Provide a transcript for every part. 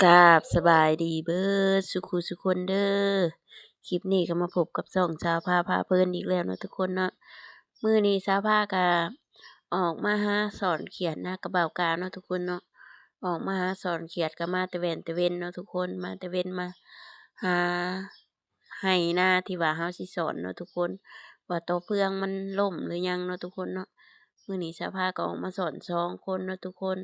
ກາບສະບາຍດີເບິດສູ່ຄູ່ສູ່ຄົນເດີ. ຄລິບນີ້ກໍມາພົບກັບຊ່ອງສາວພາພາເພີນອີກແລ້ວເນາະທຸກຄົນເນາະ. ມື້ນີ້ສາວພາກໍອອກມາຫາສອນຂຽດນາກັບບ່າວກາເນາະທຸກຄົນເນາະ. ອອກມາຫາສອນຂຽດກໍມາແຕ່ແວ່ນແຕ່ເວັນເນາະທຸກຄົນ, ມາແຕ່ເວັນມາຫາໄຮ່ນາທີ່ວ່າເຮົາຊິສອນເນາະທຸກຄົນ ວ່າຕໍເຟືອງມັນລົ້ມຫຼືຍັງເນາະທຸກຄົນເນາະ. ມື້ນີ້ສາວພາກໍອອກມາສອນສອງຄົນເນາະທຸກຄົນ.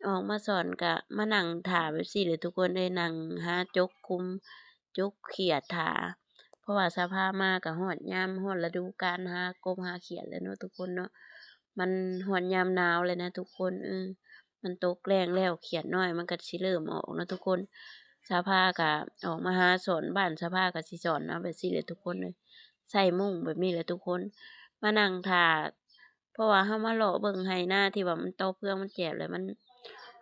ອອກມາສອນກະມານັ່ງຖ້າແບບຊີ້ແຫຼະທຸກຄົນເອີຍ, ນັ່ງຫາຈົກຂຸມຈົກຂຽດຖ້າ ເພາະວ່າສາວພາມາກະຮອດຍາມ ຮອດລະດູການຫາກົບຫາຂຽດແລ້ວເນາະທຸກຄົນເນາະ. ມັນຮອດຍາມໜາວແລ້ວນະທຸກຄົນ, ເອີ ມັນຕົກແລງແລ້ວ ຂຽດນ້ອຍມັນກະຊິເລີ່ມອອກເນາະທຸກຄົນ. ສາວພາກະອອກມາຫາສອນ ບ້ານສາວພາກະຊິສອນເອົາແບບຊີ້ແຫຼະທຸກຄົນເອີຍ, ໃສ່ມຸ້ງແບບນີ້ແຫຼະທຸກຄົນ ມານັ່ງຖ້າ ເພາະວ່າເຮົາມາເລາະເບິ່ງໄຮ່ນາທີ່ວ່າມັນຕໍເຟືອງມັນແຈບແລ້ວ ມັນ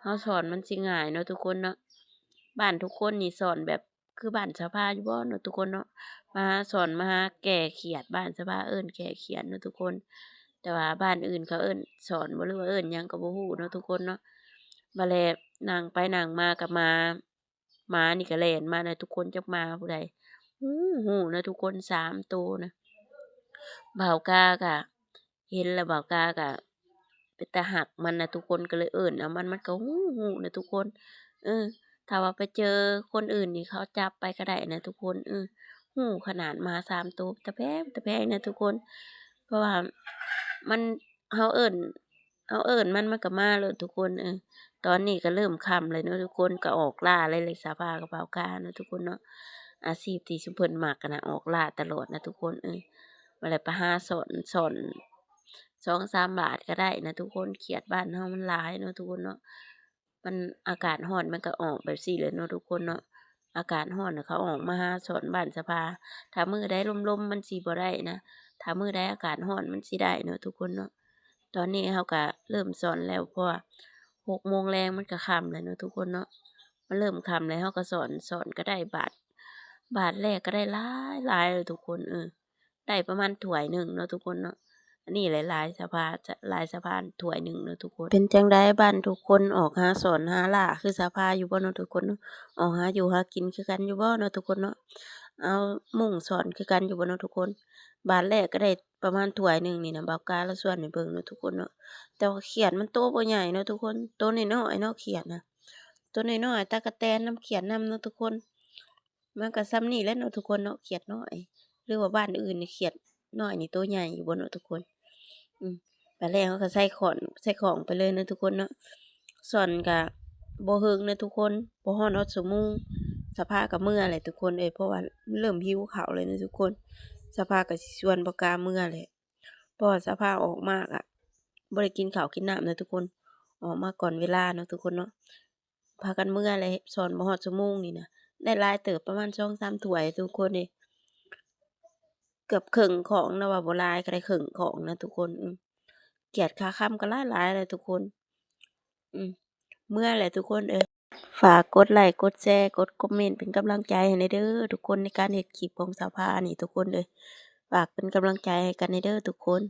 ເຮົາສອນມັນຊິງ່າຍເນາະທຸກຄົນເນາະ. ບ້ານທຸກຄົນນີ້ສອນແບບຄືບ້ານສາວພາຢູ່ບໍ່ເນາະທຸກຄົນເນາະ? ມາສອນມາຫາແກ້ຂຽດ ບ້ານສາວພາເອີ້ນແກ້ຂຽດເນາະທຸກຄົນ, ແຕ່ວ່າບ້ານອື່ນເຂົາເອີ້ນສອນບໍ່ ຫຼືວ່າເອີ້ນຫຍັງກໍບໍ່ຮູ້ເນາະທຸກຄົນເນາະ. ບາດແລ້ວນັ່ງໄປນັ່ງມາກໍມາ ໝານີ້ກໍແລ່ນມານະທຸກຄົນ, ຈັກໝາຜູ້ໃດ ຮູ້ ຮູ້ນະທຸກຄົນ ສາມໂຕນະ. ບ່າວກາກະເຫັນແລ້ວ ບ່າວກາກະເປັນຕາຮັກມັນນະທຸກຄົນ, ກໍເລີຍເອີ້ນເອົາມັນ ມັນກໍຮູ້ ຮູ້ນະທຸກຄົນ. ເອີ ຖ້າວ່າໄປເຈີຄົນອື່ນນີ້ ເຂົາຈັບໄປກໍໄດ້ນະທຸກຄົນ. ເອີ ຮູ້ຂະໜາດໝາສາມໂຕ ຕາແພງ ຕາແພງນະທຸກຄົນ, ເພາະວ່າມັນ ເຮົາເອີ້ນ ເຮົາເອີ້ນມັນ ມັນກໍມາໂລດທຸກຄົນ. ເອີ ຕອນນີ້ກໍເລີ່ມຄ່ຳແລ້ວເນາະທຸກຄົນ, ກໍອອກລ່າເລີຍແຫຼະ ສາວພາກັບບ່າວກາເນາະທຸກຄົນເນາະ. ອາຊີບທີ່ຊຸມເພິ່ນມັກຫັ້ນນະ ອອກລ່າຕະຫຼອດນະທຸກຄົນ. ເອີ ມາແລ້ວໄປຫາສອນ ສອນສອງສາມບາດກໍໄດ້ນະທຸກຄົນ. ຂຽດບ້ານເຮົາມັນຫຼາຍເນາະທຸກຄົນເນາະ, ມັນ ອາກາດຮ້ອນມັນກໍອອກແບບຊີ້ແຫຼະເນາະທຸກຄົນເນາະ. ອາກາດຮ້ອນນະ ເຂົາອອກມາຫາສອນບ້ານສາວພາ, ຖ້າມື້ໃດລົມໆມັນຊິບໍ່ໄດ້ນະ, ຖ້າມື້ໃດອາກາດຮ້ອນມັນຊິໄດ້ເນາະທຸກຄົນເນາະ. ຕອນນີ້ເຮົາກະເລີ່ມສອນແລ້ວ ເພາະວ່າຫົກໂມງແລງມັນກະຄ່ຳແລ້ວເນາະທຸກຄົນເນາະ. ມັນເລີ່ມຄ່ຳແລ້ວ ເຮົາກະສອນ ສອນກະໄດ້ບາດ ບາດແລກກະໄດ້ຫຼາຍໆເລີຍທຸກຄົນ. ເອີ ໄດ້ປະມານຖ້ວຍໜຶ່ງເນາະທຸກຄົນເນາະ. ອັນນີ້ຫຼາຍໆສາວພາ ຫຼາຍສາວພາຖ້ວຍໜຶ່ງເນາະທຸກຄົນ. ເປັນຈັ່ງໃດບ້ານທຸກຄົນ ອອກຫາສອນຫາລ່າຄືສາວພາຢູ່ບໍ່ເນາະທຸກຄົນເນາະ? ອອກຫາຢູ່ຫາກິນຄືກັນຢູ່ບໍ່ເນາະທຸກຄົນເນາະ? ເອົາມຸ້ງສອນຄືກັນຢູ່ບໍ່ເນາະທຸກຄົນ? ບາດແລກກະໄດ້ ປະມານຖ້ວຍໜຶ່ງນີ້ນະ ບ່າວກາລາວຊວນໃຫ້ເບິ່ງເນາະທຸກຄົນເນາະ. ແຕ່ວ່າຂຽດມັນໂຕບໍ່ໃຫຍ່ເນາະທຸກຄົນ, ໂຕນ້ອຍໆເນາະຂຽດນະ, ໂຕນ້ອຍໆ ຕັກກະແຕນນຳຂຽດນຳເນາະທຸກຄົນ. ມັນກະສ່ຳນີ້ແຫຼະເນາະທຸກຄົນເນາະ, ຂຽດນ້ອຍ ຫຼືວ່າບ້ານອື່ນນີ້ຂຽດນ້ອຍນີ້ໂຕໃຫຍ່ຢູ່ບໍ່ເນາະທຸກຄົນ? ອືມ ບາດແລ້ວເຮົາກະໃສ່ຂອນ ໃສ່ຂອງໄປເລີຍເນາະທຸກຄົນເນາະ. ສອນກະບໍ່ເຮິງເນາະທຸກຄົນ, ບໍ່ຮອດ ຮອດຊົ່ວໂມງ ສາວພາກະເມືອແຫຼະທຸກຄົນເອີຍ, ເພາະວ່າເລີ່ມຫິວເຂົ້າແລ້ວເນາະທຸກຄົນ. ສາວພາກະຊິຊວນບ່າວກາເມືອແຫຼະ ເພາະວ່າສາວພາອອກມາກະບໍ່ໄດ້ກິນເຂົ້າກິນນ້ຳນະທຸກຄົນ, ອອກມາກ່ອນເວລາເນາະທຸກຄົນເນາະ. ພາກັນເມືອແຫຼະ ສອນບໍ່ຮອດຊົ່ວໂມງນີ້ນະ ໄດ້ຫຼາຍເຕີບ ປະມານສອງສາມຖ້ວຍທຸກຄົນເອີຍ, ເກືອບເຄິ່ງຂອງນະ, ວ່າບໍ່ຫຼາຍກໍໄດ້ເຄິ່ງຂອງນະທຸກຄົນ. ອືມ ຂຽດຄາຄຳກໍຫຼາຍໆແຫຼະທຸກຄົນ. ອືມ ເມືອແຫຼະທຸກຄົນເອີຍ. ຝາກກົດໄລ້ ກົດແຊ ກົດຄອມເມັນເປັນກຳລັງໃຈໃຫ້ແດ່ເດີທຸກຄົນ ໃນການເຮັດຄລິບຂອງສາວພານີ້ທຸກຄົນເອີຍ. ຝາກເປັນກຳລັງໃຈໃຫ້ກັນແດ່ເດີທຸກຄົນ.